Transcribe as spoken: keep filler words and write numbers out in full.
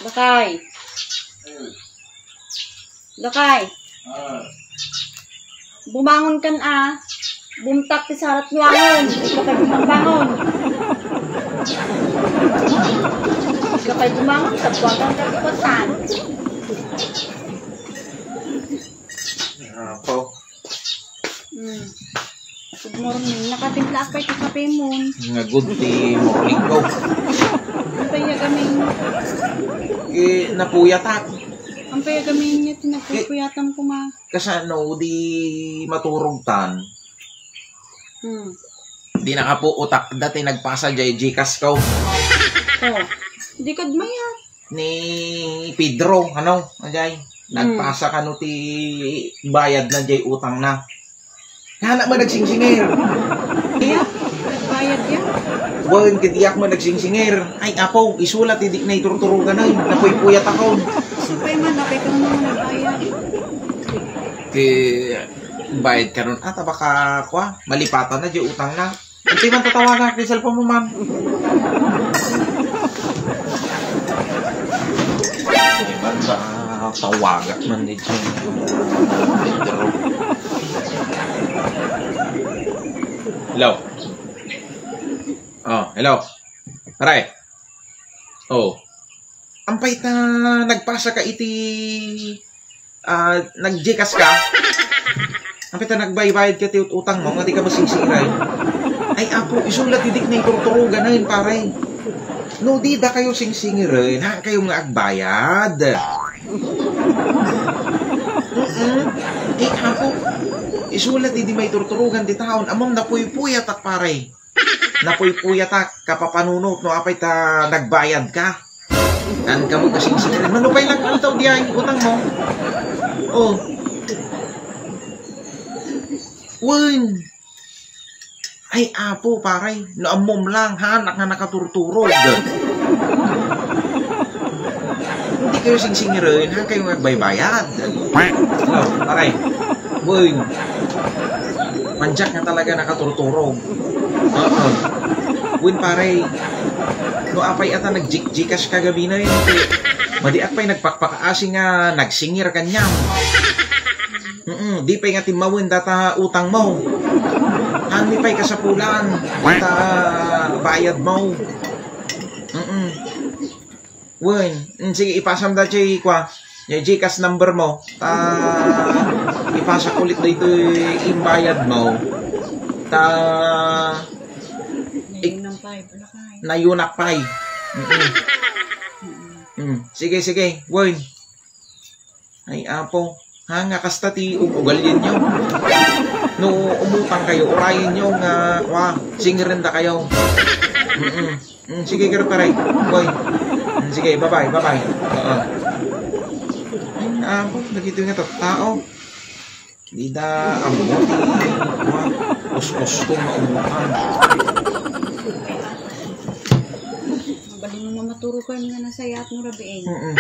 Lakay. Lakay. Ah. Bumangon kan a. Bumtak ti sarat nuangon. Ikaw pay bumangon. Ikaw pay bumangon. Sabwatan ka ti kwartan. Apo. Hmm. Good morning. Nakatimpla ka iti kape mo. Nga good ti morning ko. Ampay a gamin. Eh, napuyatak. Ampay a gamin niya, tinagpuyatan ko ma. Kasano di maturog tan? Hmm. Di nakapuotak dati nagpasa jay Gcash ko. Oh, di kad maya. Ni Pedro, ano, ajay? Hmm. Nagpasa kano ti bayad na jay utang na. Nga anak mo nagsingsingir. Iya, nagbayad ya. Wen, kadiak mo nagsingsingir. Ay, apo, isulat, di na iturturugan ay. Napuypuyat ako. Supay man, napay ka naman nagbayad. Ti bayad ka nun. Ah, tabaka, kwa, malipatan na, di utang na. Iti man tatawagak, di cellphone mo, ma'am. Di man ba tawagak man di dyan? Hello? Oh, hello. Pare. Oh. Ampay ta nagpasa ka iti, ah, nag-Gcash ka? Ampay ta nagbaybayad ka ti ut-, utang mo, nga di ka masigsigiray? Ay, apo, isulat ti dik na iturturugan na yun, pare. No, di da kayo singsingirin, ha kayo nga agbayad. Mm-mm. Eh, apo, isulat ti di maiturturugan ti taon, amam napuypuyatak, pare. Napuypuyatak, kapapanunot, no apay ta nagbayad ka. An kamo kasingsigiran. Mano pay lang altaw di ay utang mo? Oh. Wen. Ay, apo, pare. No ammom lang, ha, anak nga nakaturturog. Hindi kayo singsingirin, ha? Kayo nga agbaybayad. Hello, pare. Wen. Manjak nga talaga nakaturturog. Oo. Wen, pare. No apay ata nag-Gcash ka gabi na yun. Madi apay nagpakpakaasi nga nagsingir kanyam. Mm, di pay nga timmawen data utang mo. Anmi pay kasapulan data bayad mo. Mm. Wen, mm, sige, ipasam da jay kwa, jay Gcash number mo. Ta ipasa ulit dito imbayad mo. Ta ik- Nayunak pay. Mm. Mm. Sige, sige, Wen. Ay, apo. Ha, nga kasta ti ug-, ugalienyo. No umutang kayo, urayenyo nga, kwa, singiren da kayo. Mm-mm. Mm, sige, kero, pare. Boy. Mm, sige, bye-bye, bye-bye. Oo. Ay, apo, dagitoy nga tattao. Di da ammo ti, kwa, kuskusko nga umutang. Mabalin mo mamaturukan nga nasayat mo, Rabieng. Mm-mm.